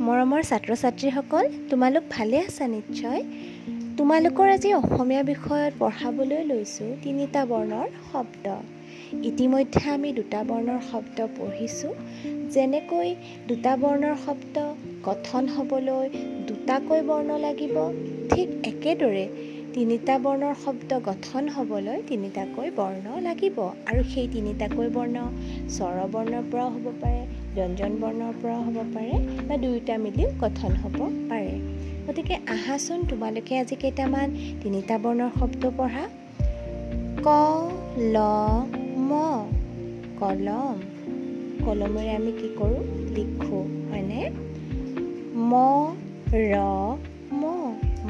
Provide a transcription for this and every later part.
মৰমৰ ছাত্ৰ ছাত্ৰীসকল, তোমালোক ভালে আছা নিশ্চয়। তোমালোকৰ আজি অসমীয়া বিষয়ত পঢ়াবলৈ লৈছোঁ তিনিটা বৰ্ণৰ শব্দ। ইতিমধ্যে আমি দুটা বৰ্ণৰ শব্দ পঢ়িছোঁ। যেনেকৈ দুটা বৰ্ণৰ শব্দ গঠন হ'বলৈ দুটাকৈ বৰ্ণ লাগিব, ঠিক একেদৰে তিনিটা বৰ্ণৰ শব্দ গঠন হ'বলৈ তিনিটাকৈ বৰ্ণ লাগিব। আৰু সেই তিনিটাকৈ বৰ্ণ স্বৰবৰ্ণৰ পৰাও হ'ব পাৰে, ব্যঞ্জন বৰ্ণৰ পৰাও হ'ব পাৰে, বা দুয়োটা মিলিও গঠন হ'ব পাৰে। গতিকে আহাচোন তোমালোকে আজি কেইটামান তিনিটা বৰ্ণৰ শব্দ পঢ়া। ক ল ম, কলম। কলমেৰে আমি কি কৰোঁ? লিখোঁ, হয়নে? ম ৰ ম,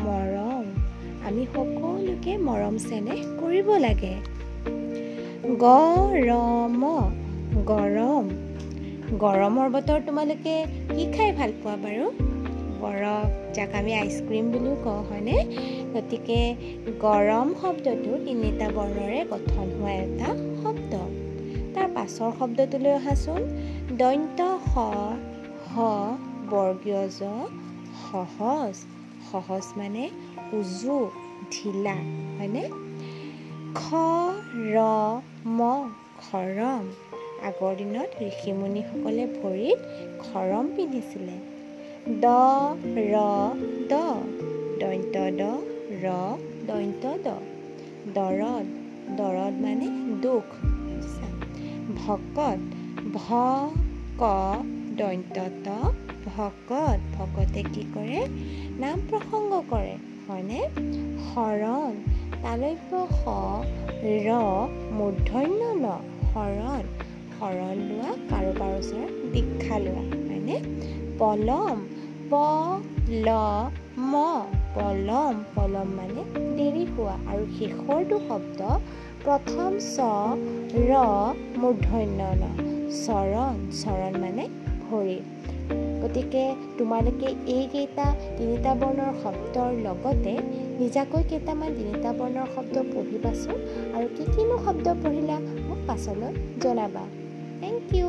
মৰম। আমি সকলোকে মৰম চেনেহ কৰিব লাগে। গ ৰ ম, গৰম। গৰমৰ বতৰ তোমালোকে কি খাই ভাল পোৱা বাৰু? বৰফ, যাক আমি আইচক্ৰীম বুলিও কওঁ, হয়নে? গতিকে গৰম শব্দটো তিনিটা বৰ্ণৰে গঠন হোৱা এটা শব্দ। তাৰ পাছৰ শব্দটোলৈ অহাচোন। দন্ত্য স হ বৰ্গীয় জ, সহজ। সহজ মানে উজু, ঢিলা, হয়নে? খ ৰ ম, খৰম। আগৰ দিনত ঋষিমুনিসকলে ভৰিত খৰম পিন্ধিছিলে। দ ৰ দ, দন্ত্য দ ৰ দন্ত্য দ, দৰদ। দৰদ মানে দুখ। ভকত, ভ ক দন্ত্য ত, ভকত। ভকতে কি কৰে? নাম প্ৰসংগ কৰে, হয়নে? শৰণ, তালব্য স ৰ মূৰ্ধন্য ন, শৰণ। শৰণ লোৱা, কাৰোবাৰ ওচৰত দীক্ষা লোৱা, হয়নে? পলম, প ল ম, পলম। পলম মানে দেৰি হোৱা। আৰু শেষৰটো শব্দ প্ৰথম চ ৰ মূৰ্ধন্য ন, চৰণ। চৰণ মানে ভৰি। গতিকে তোমালোকে এইকেইটা তিনিটা বৰ্ণৰ শব্দৰ লগতে নিজাকৈ কেইটামান তিনিটা বৰ্ণৰ শব্দ পঢ়িবাচোন, আৰু কি কিনো শব্দ পঢ়িলা মোক পাছলৈ জনাবা। Thank you.